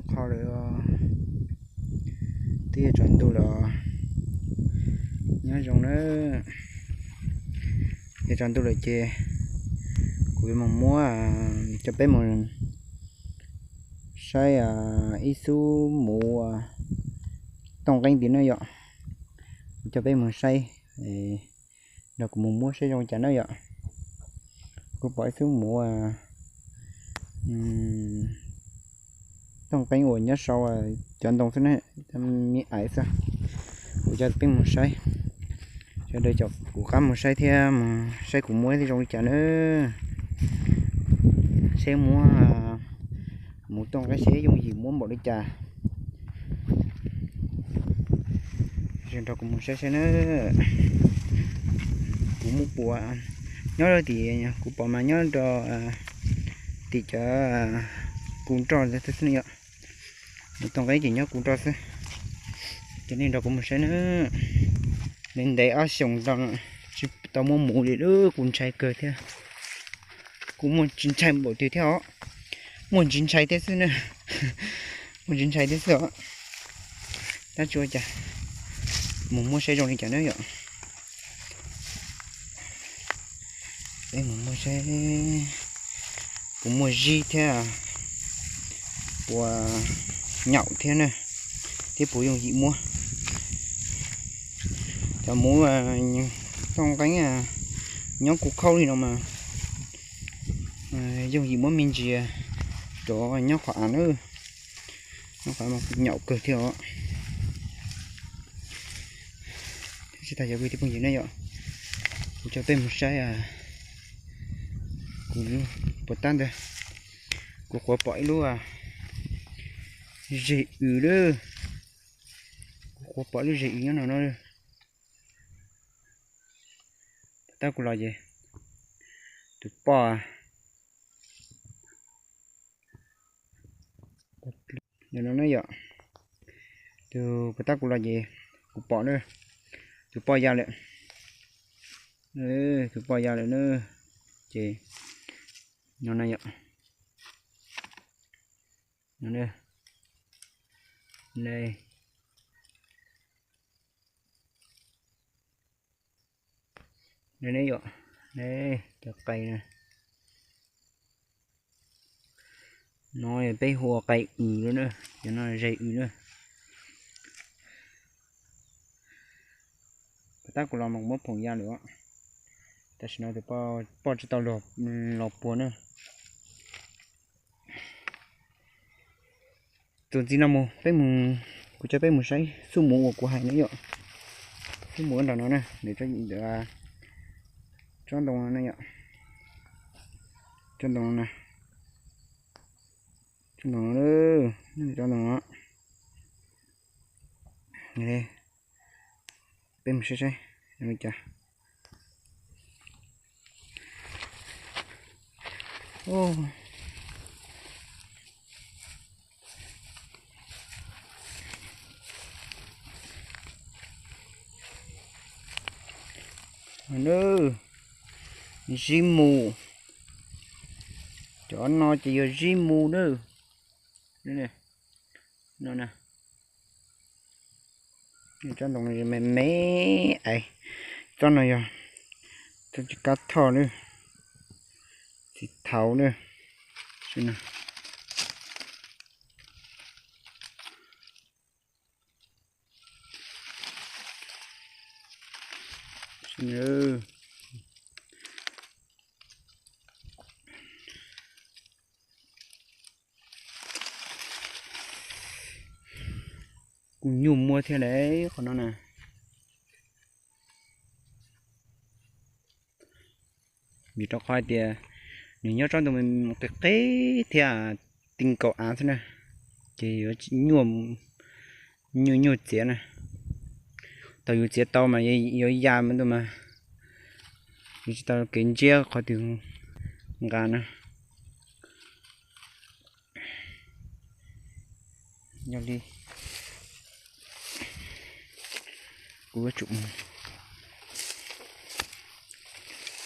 Qho lawm, twb yuav tsaus ntuj lawm. Nyob zoo na, yuav tsaus ntuj lawm ces kuv yuav mus muab, coj peb mus saib ib xub muv tooj qeeb tim no yom. Kuv coj peb mus saib, nrog kuv mus muab saib zoo li cas na yom. Kuv pom ib xub muv tooj qeeb uas nyob sau cov ntoo xwb na, me ais xwb. Kuv coj peb mus saib, sawv daws caum kuv qab mus saib thiab, mus saib kuv muab zoo li cas na. Seb muab muv tooj qeeb seb yooj yim muab npaum li cas. Sawv daws nrog kuv mus saib saib na. Kuv muab puav nyob rau tim, kuv pom mas nyob rau tim cov kuv nroj xwb yom. Muv tooj qeeb ces nyob kuv nroj xwb. Ces nej nrog kuv mus saib na. Ntev ntev ob xyoos tsis tau muaj muv li, kuv ntshai kawg thiab. Kuv muaj tsis ntshai npaum twg thiab os. Muaj tsis ntshai thiab xwb na. Muaj tsis ntshai thiab xwb os. Tab tsis ua cas, mus muab saib zoo li cas na yom. Peb mus muab saib puas muaj zib thiab, puas nyaum thiab na, thiab puas yooj yim muab. Cov muv tooj qeeb nyob kuv qhaub li no mas yooj yim muab me ntsis rov nyob qhov av na. Nyob qhov av mas nyaum kawg thiab os. Thiab tsis tas yog phooj ywg na yom, kuv coj peb mus saib kuv puas tab ntawd, kuv quav pom ib lub zeg w lawm. Kuv quav pom ib lub zeg w nyob no no. Puas tab kuv los ces tus poj no na yom, tus puas tab kuv los ces kuv pom na, tus poj ya lawm, tus poj ya lawm na. Ces no na yom, no ne, ne yom, ne cov qe na. No peb hu ua qe w lawm na, cov no zeg w na. Puas tab kuv los mas kuv muab phoom ya lawm. Tam sim no tus poj tsis tau los puag na. Txuas ntxiv no mus peb mus, kuv coj peb mus saib xub muv uas kuv hais na yom. Xub muv nram no na, nws tsob ntoo no na yom. Tsob ntoo no na, tsob ntoo no, tsob ntoo no. Peb mus saib saib li cas. Zib mus, cov no ces yog zib mus na. No, tsob ntoo me me es, tsob no yog tsob tsis kab thoj na, txiv thaud na. Kuj nyuaj muab thiab lauj qhov no na. Vim rau qhov hais tias nws nyob tsob ntoo qis qis thiab ti nkaus av xwb na, ces yuav nyuaj, nyuaj nyuaj txiav na. Thaum yus txiav tau mas yuav ya mus ntawd mas yuav tsis tau kev ntsiab qhov twg nqa na. Yog li kuv yuav tsum,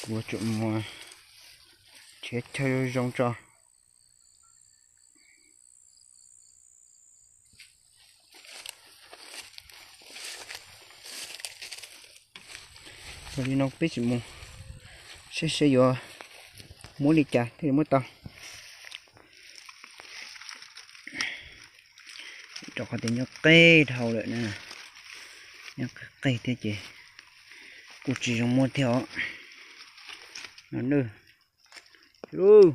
kuv yuav tsum mus nrhiav chaw zoo tso. Li no peb tsis mus, seb seb yuav muab li cas thiaj li muab tau. Rau qhov tias nyob qig dhau lawm na, nyob qig qig thiab ces kuj tsis zoo muab thiab os. No na, loj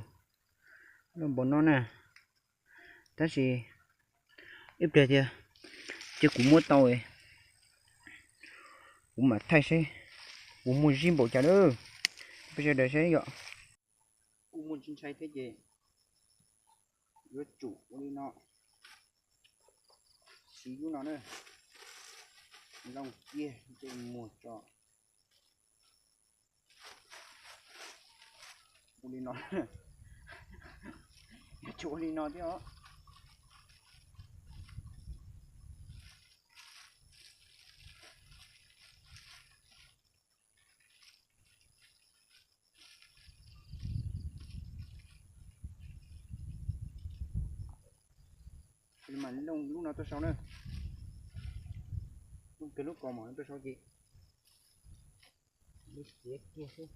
npaum no na, tab sis ib pliag thiab ces kuv muab tau, kuv mam thaij seb kuv muaj zib npaum cas lawm. Peb sawv daws saib yom, kuv muaj ntshai ntshai thiab ces yuav tsum ua li no, siv lub no na, nplooj kiag ntsej muag tso. Ua li no, yuav tsum ua li no thiab os. Mas looj lub no tuaj sau na, looj kiag lub kaus mom no tuaj sau ces lub txiav kiag xwb.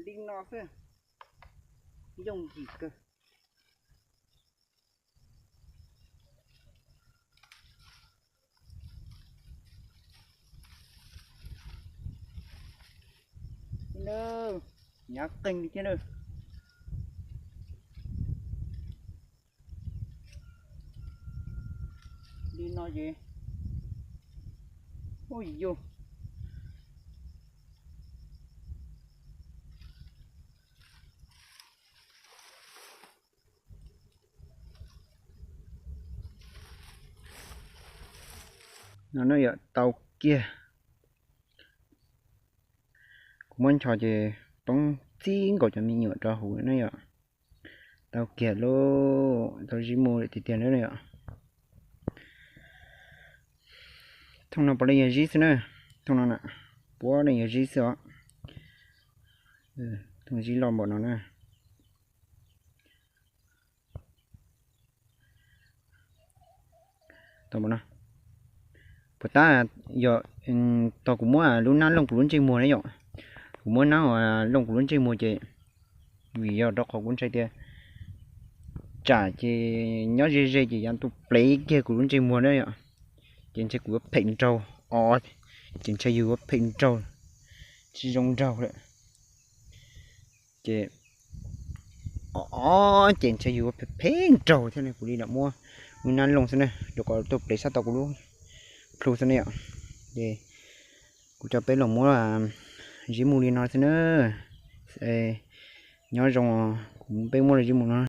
Li no xwb, yooj yim kawg. Hnyav qeeg li thiab na. Li no ces, ui yus, no ne yom, tau kiag. Kuv muab nchos ces poob txij nkaus cov me nyuam rau hauv ne yom. Tau kiag lauj, tau zib mu lawm tiag tiag na yom. Thooj no puav leej yog zib xwb na, thooj no na, puav leej yog zib xwb os. Thooj zib loj npaum no na. Puas tab, yog tau kuv muab lub nab looj kuv lub ntsej muag na yom. Kuv muab nab looj kuv lub ntsej muag ces vim yog rau qhov kuv ntshai tias tsam ces nyob ze ze ces yav ntuj plev kiag kuv lub ntsej muag na yom. Ces ntshai kuv yuav phem nraug os, ces ntshai yus yuav phem nraug, tsis zoo nraug lawm. Ces, o, ces ntshai yus yuav phem nraug thiab ne, kuv li lam muab lub nab looj xwb na, rau qhov tuaj plev sab tau kuv lub plhu xwb ne yom. Ces kuv coj peb los muab zib mu li no xwb na. Nyob zoo, kuv peb muab los zib mu no.